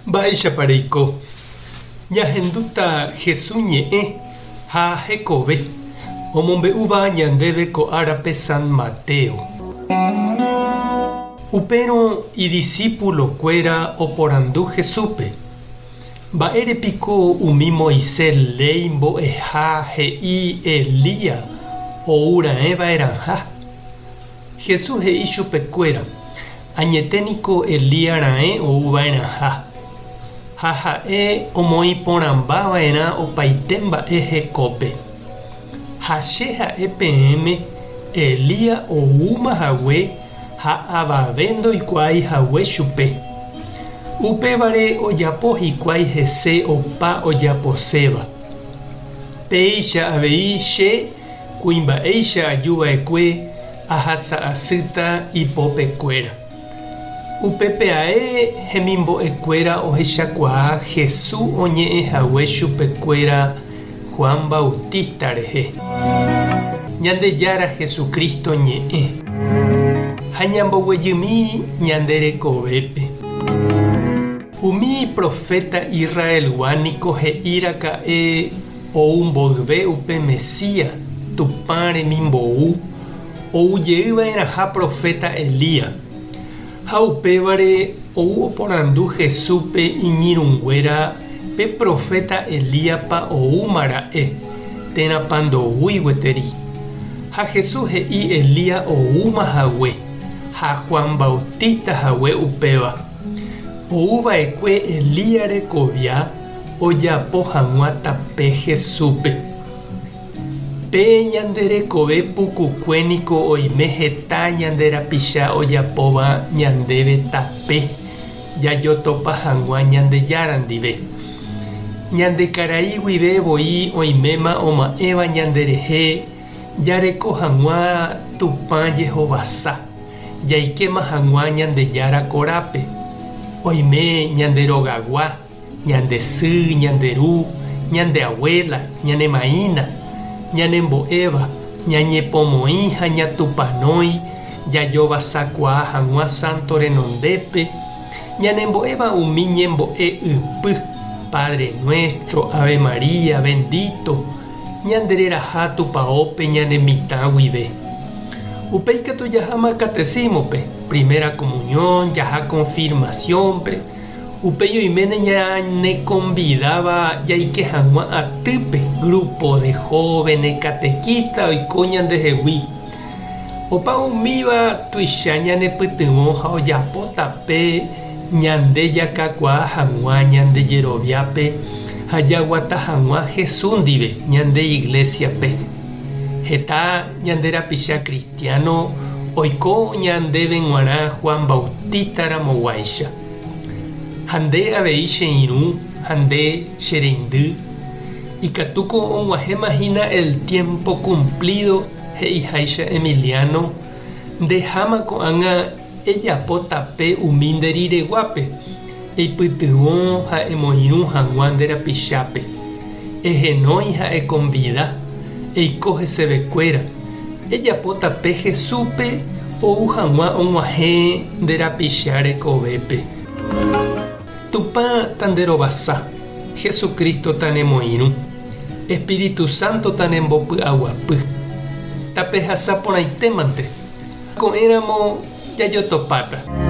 Mba'éichapa reiko? Ñahendúta Jesús ñe'ẽ ha hekove omombe'úva ñandéve ko árape San Mateo. Upérõ idisípulokuéra oporandu Jesúspe, Mba'ére piko umi Moisés léi mbo'eha he'i Elías ou raẽ va'erãha? Jesús he'i chupekuéra, Añete niko Elías raẽ ou va'erãha, ha ha'e omoĩ porãmba va'erã opaite mba'e hekópe. Ha che ha'e peẽme Elías oúma hague ha avave ndoikuaái hague chupe. Upévare ojapo hikuái hese opa ojaposéva. Péicha avei che Kuimba'éicha aju va'ekue ahasa asýta ipópekuéra. Upépe ae hemimbo'ekuéra ohechakuaa Jesús oñe'ẽ hague chupekuéra Juan Bautista rehe. Ñandejára Jesucristo ñe'ẽ. Ha ñamboguejymi ñande rekovépe. Umi proféta Israelgua niko he'i raka'e Ou mboyve upe Mesías, Tupã remimbou, ou jey va'erãha proféta Elías. Ha upévare ou oporandu Jesúspe iñirũnguéra pe proféta Elíaspa oúma ra'e, térãpa ndoúi gueteri. Ha Jesús he'i Elías oúma hague, ha Juan Bautista hague upéva. Ou va'ekue Elías rekovia ojapo hag̃ua tape Jesúspe. Pe ñande rekove pukukue niko oime heta ñande rapicha ojapóva ñandéve tape jajotopa hag̃ua Ñandejára ndive. Ñande karai guive voi oiméma oma'ẽva ñanderehe jareko hag̃ua Tupã jehovasa, jaikéma hag̃ua Ñandejára korápe. Oime ñande rogagua. Ñande sy, ñande ru, ñande abuela, ñane maína, ñanembo'éva, ñañepomoĩ ha ñatupanói jajovasakuaa hag̃ua sánto renondépe, ñanembo'éva umi ñembo'e ypy, Padre Nuestro, Ave María, Bendito, ñande reraha tupaópe ñane mitã guive. Upéi katu jaháma catecismo-pe, primera comunión, jaha confirmación-pe, Upéi oiméne ñanekonvidáva jaike hag̃ua atýpe, grupo de jóvenes, catequista oiko ñandehegui. Opa umíva tuicha ñanepytyvõ ha ojapo tape ñande jakakuaa hag̃ua ñande jeroviápe ha jaguata hag̃ua Jesús ndive ñande iglésiape. Heta ñande rapicha cristiano oiko ñandéve g̃uarã Juan Bautista ramoguáicha. Ha nde avei che irũ ha nde che reindy, ikatúko og̃uahẽma hína el tiempo cumplido he'iháicha Emiliano, ndeháma ko'ág̃a ejapo tape umi nde rireguápe, eipytyvõ ha emoirũ hag̃ua nde rapichápe. Ehenói ha ekonvida, eiko hesevekuéra, ejapo tape Jesúspe ou hag̃ua og̃uahẽ nde rapicha rekovépe. Tupã tanderovasa, Jesucristo tanemoirũ, Espíritu Santo tanembopy'aguapy. Tapehasa porãitémante, ko'ẽramo jajotopáta.